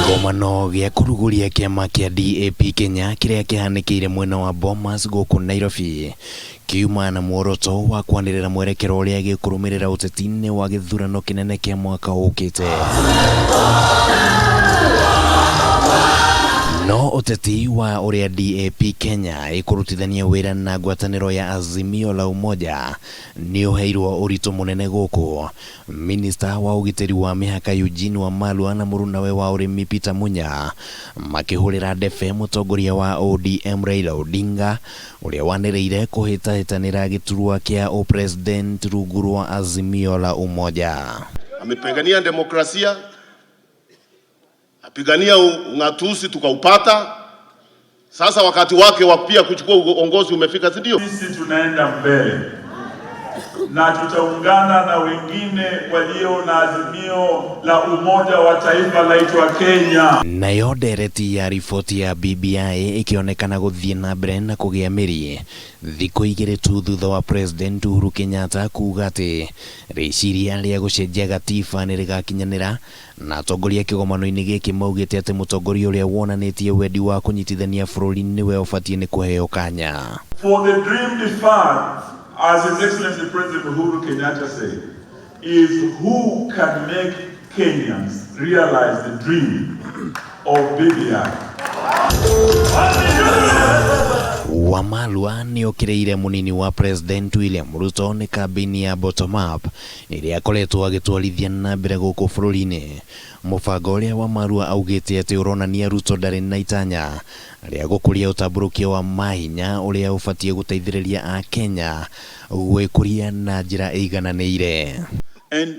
Kĩgomano gĩa kũrugũria kĩama kĩa DAP Kenya kĩrĩa kĩhanĩkĩire mwena wa Bomas gũkũ Nairobi kiuma na muoroto wa kwanĩrĩra mwerekero ũrĩa gĩkũrũmĩrĩra ũteti-inĩ wa gĩthurano kĩnene kĩa mwaka ũkĩte. No ũteti wa ũrĩa DAP Kenya ĩkũrutithania wĩra na ngwatanĩro ya Azimio la Umoja nĩ ũheirwo ũritũ mũnene gũkũ Minista wa ũgitĩri wa mĩhaka Eugene Wamalwa na mũrunawe wa ũrĩmi Peter Munya makĩhũrĩra ndebe mũtongoria wa ODM Raila Odinga ũrĩa wanĩrĩire kũhĩtahĩtanĩra gĩturwa kĩa ũpresident rungu rwa Azimio la Umoja. Amepigania demokrasia, apigania ung'atuzi tukaupata. Sasa wakati wake wa pia kuchukua uongozi umefika, si ndio? Sisi tunaenda mbele na tutaungana na wengine walio na azimio la umoja wa taifa laitwa Kenya. Nayo ndereti ya riboti ya BBI ĩkĩonekana gũthiĩ na mbere na kũgĩa mĩri thikũ igĩrĩ tu thutha wa President Uhuru Kenyatta kuuga atĩ rĩciria rĩa gũcenjia gatiba nĩ rĩgakinyanĩra na atongoria kĩgomano-inĩ gĩkĩ maugĩte atĩ mũtongoria ũrĩa wonanĩtie wendi wa kũnyitithania bũrũri nĩwe ũbatiĩ nĩ kũheo kanya. For the dream deferred, as His Excellency President Uhuru Kenyatta said, is who can make Kenyans realize the dream of BBI. Wamalwa nĩ okĩrĩire mũnini wa President William Ruto nĩ kambĩini ya bottom up ĩrĩa akoretwo agĩtwarithia na mbere gũkũ bũrũri-inĩ. Mũbango ũrĩa Wamalwa augĩte atĩ ũronania Ruto ndarĩ na itanya rĩa gũkũria ũtambũrũkia wa mahinya ũrĩa ũbatiĩ gũteithĩrĩria Akenya gwĩkũria na njĩra ĩigananĩire. And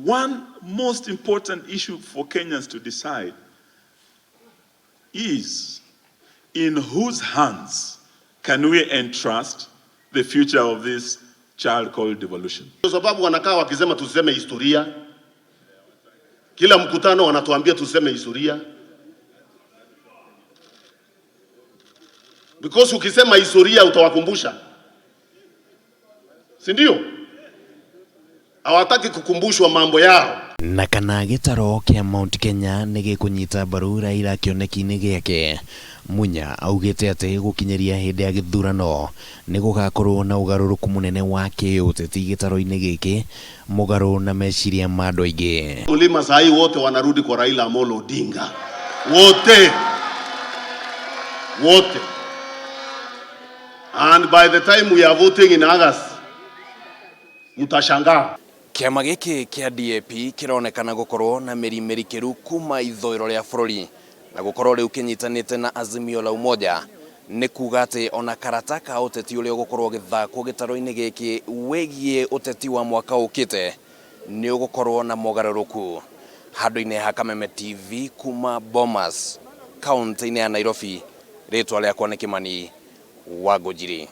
one most important issue for Kenyans to decide is in whose hands can we entrust the future of this child called devolution? Kwa sababu wanakaa wakisema tuseme historia, kila mkutano wanatuambia tuseme historia, because ukisema historia utawakumbusha, si ndio? Hawataki kukumbushwa mambo yao. Na kana gĩtaro kĩa Mount Kenya nĩ gĩkũnyita mbaru Raila kĩoneki-inĩ gĩake. Munya augĩte atĩ gũkinyĩria hĩndĩ ya gĩthurano nĩ gũgakorwo na ũgarũrũku mũnene wa kĩũteti gĩtaro-inĩ gĩkĩ mũgarũ na meciria ma andũ aingĩ. Mlima saa hii wote wanarudi kwa Raila Amolo Odinga, wote wote, and by the time we are voting in August, mtashangaa. Kĩama gĩkĩ kĩa DAP kĩronekana gũkorwo na mĩri mĩrikĩru kuma ithũĩro rĩa bũrũri na gũkorwo rĩu kĩnyitanĩte na Azimio la Umoja nĩ kuga atĩ ona karata ka ũteti ũrĩa ũgũkorwo ũgĩthakwo gĩtaro-inĩ gĩkĩ wĩgiĩ ũteti wa mwaka ũkĩte nĩ ũgũkorwo na mogarũrũku. Handũ-inĩ ha Kameme TV kuma Bomas kaunti-inĩ ya Nairobi, rĩtwa rĩakwa nĩ Kĩmani wa Ngũnjiri.